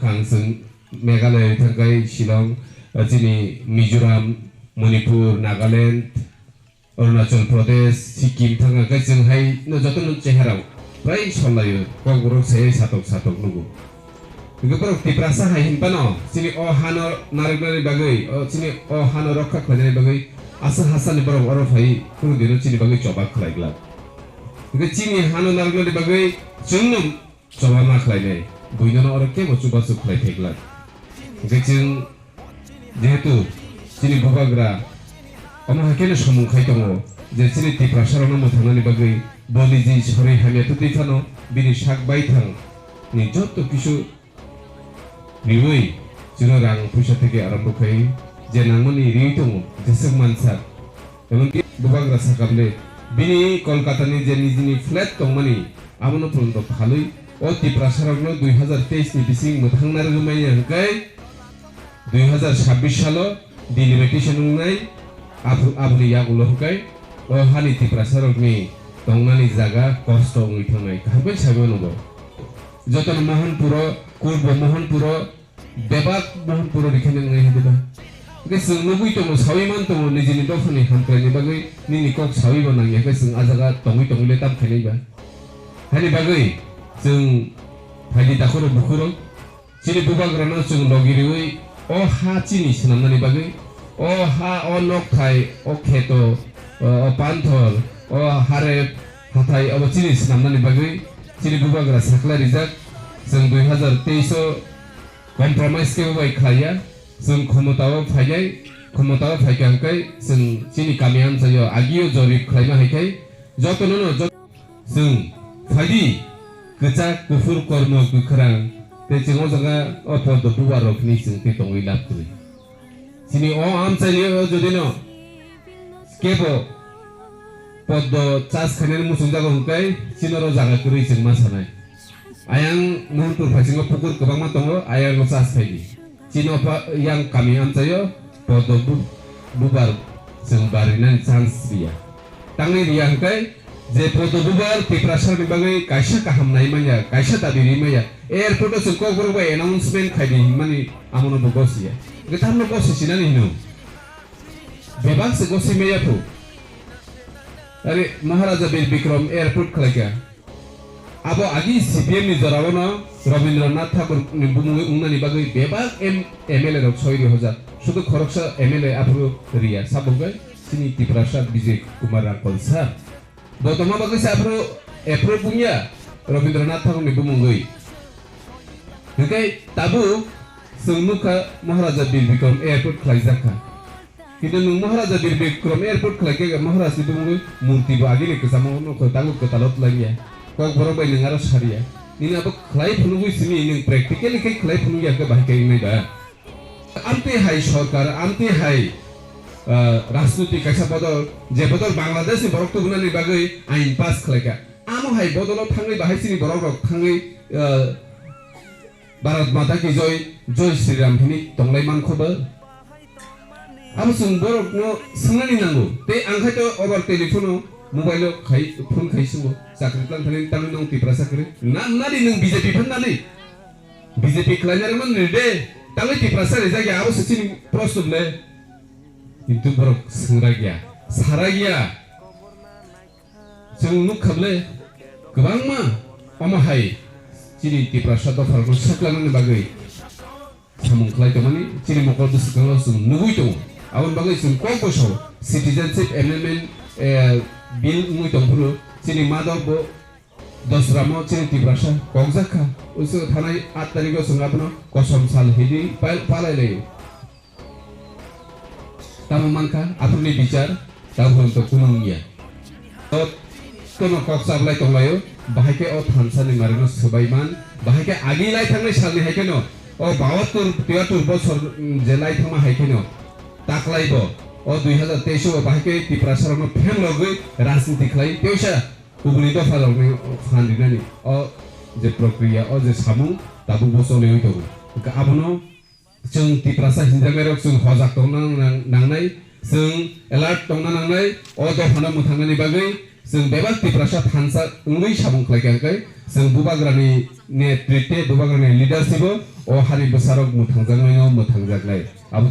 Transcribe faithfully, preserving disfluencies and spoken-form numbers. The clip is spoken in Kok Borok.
Khang chwng Meghalaya thangkai Shillong, ah, chini Mizoram, Manipur, Nagaland, Arunachal Pradesh, Sikkim thangkai chwng hai no joto no chehara prai sollaio, kokborok sai satok satok nugo. Hingke borok Tiprasa hai hinphano chini o hano narwknani bagwi, o chini o hano rokha khlainani bagwi aswk hasani borok oro phai kunu dino chini bagwi choba khlai glak. Hingke chini hano narwknani bagwi chwngno choba ma khlainai, buinono oro kebo chubachu khlai thai glak. Hingke chwng jehetu chini bubagra omo hai kheno samung khai tongo je chini Tiprasarokno mwthangnani bagwi bo niji sorwi hamya twtwi phano bini sak baithang ni joto kisu riwi chwngno rang puisa theke arombo khai je nangmani riwi tongo jeswk mansa. Emonki bubagra sakable bini Kolkatani je nijini flat tongmani abono phonoto phalwi o Tiprasarokno dui hazar teis ni bising mwthangna rwgwi manya hwnkhe dui hazar sabbish salo delimitation wngnai, abo-, aboni yagulo hwnkhe o hani Tiprasarokni tongnani jaga kosto wngwi thangnai. Kaham khe saimano bo. Jotono Mohanpuro, Kurbo Mohanpuro, bebak Mohanpuro rikhaina wngnai hwnwi ba. Hwnkhe chwng nugwi tongo, sawi man tongo, nijini dophani hamkraini bagwi nini kok sawi bo nangya khe chwng a jaga tongwi tongwi le tam khainai ba. Hani bagwi chwng phaidi takhuro bukhuro. Chini bubagrano chwng logi riwi o ha chini swnamnani bagwi, o ha, o nokthai, o kheto, o, o panthor, o harep, hathai obo chini swnamnani bagwi chini bubagra sakla rijak. Chwng dui hazar teis o compromise kebo bai khlaiya. Chwng khomotao phainai, khomotao phaikha hwnkhe chwng chini kami amchaio agio jorip khlaima hai khai jotono no jot-, Chwng phaidi, kwchak, kuphur, kormo, kwkhrang, tei chwng o jaga o poddo bubar rok hinwi chwng tei tongwi lab kwrwi. Chini o amchaini o jodino kebo poddo chas khainani muchungjago hwnkhe chini oro jaga kwrwi chwng ma sanai. Ayang Mohanpur phaisingo pukur kwbangma tongo, ayang o chas khaidi. Chini o pa-, yang kami amchaio poddo bu-, bubar chwng barinani chance riya. Tangwi riya hwnkhe je poddo bubar Tiprasarokni bagwi kaisa kaham nai manya, kaisa dabi ri manya. Airport o chwng kokborok bai announcement khaidi hinmani amono bo gosiya. Hwnkhe tamno gosi sinani hino. Bebak se gosi maya phu. Are Maharaja Bir Bikram airport khlaikha. Abo agi C P M ni jorao no Rabindranath Thakur ni bumungwi wngnani bagwi bebak M-, M L A rok soi rihojak. Sudu khoroksa M L A aphuru riya, sabo hwnkhe chini Tiprasa Bijay Kumar Rangkol sir. Bo tongma bagwi se aphuru approve wngya Rabindranath Thakur ni bumungwi. Hwnkhe tabuk chwng nukha Maharaja Bir Bikram airport khlaijak kha. Kintu nwng Maharaja Bir Bikram airport khlai khe Maharaj ni bumungwi murti bo agini kwchamo nokho tango kwtalo twlangya. Kokborok bai nwng aro sariya. Nini abo khlai phunugwi simi nwng practically khe khlai phunugya khe bahai khe wngnai ba? Amtwi hai sorkar, amtwi hai, ah, rajniti kaisa bodol, je bodol Bangladesh ni borok tubunani bagwi ain pass khlaikha. Amo hai bodolo thangwi bahai chini borok rok thangwi, ah, Bharat Mata ki Joy, Joy Shri Ram hini tonglai mankho ba? Abo chwng borokno swngnani nango. Tei ang khai to over telephone o, mobile o khai, phone khai swngo. Chakri tlang thani tangwi nong Tiprasa kwrwi. Na, nadi nwng B J P phan nadi? B J P khlainai rwmani de. Tangwi Tiprasa rijak ya, abo se chini proshno le. Kintu borok swngragya, saragya. Chwng nukha bwle kwbangma omo hai chini Tiprasa dopharokno swklanani bagwi samung khlai tongmani chini mokol bwswkango chwng nugwi tongo. Aboni bagwi chwng kok bwsao Citizenship Amendment, eh, Bill wngwi tongphuru chini madok bo dosramo chini Tiprasa kokjak kha. Uiso thanai aat tarikgo chwng abono kosom sal hidi pal-, palai laio. Tamo mankha, aphuruni bichar, tabuk to kunu wngya. O, kono kok chablai tonglaio, bahai khe o thansa ni marino swbai man, bahai khe agi lai thangnai salni hai kheno, o bahattur, tiyatur bosor, mm, je lai thangma hai kheno, taklai bo, o dui hazar teis o bahai khe Tiprasa rokno phem logwi rajniti khlai, teisa kubuni dopha rokni phan rinani, o je prokriya, o je samung, tabuk bo choliwi tongo. Hwnkhe abono, Chwng Tiprasa hinjaknairok chwng hojak tongna nang-, nangnai, chwng alert tongna nangnai, o dophano mwthangnani bagwi Chwng bebak Tiprasa thansa wngwi samung khlai kha, hwnkhe chwng Bubagrani netrite, Bubagrani leadership-o o hani bwsarok mwthangjaknaino mwthangjaknai. Abo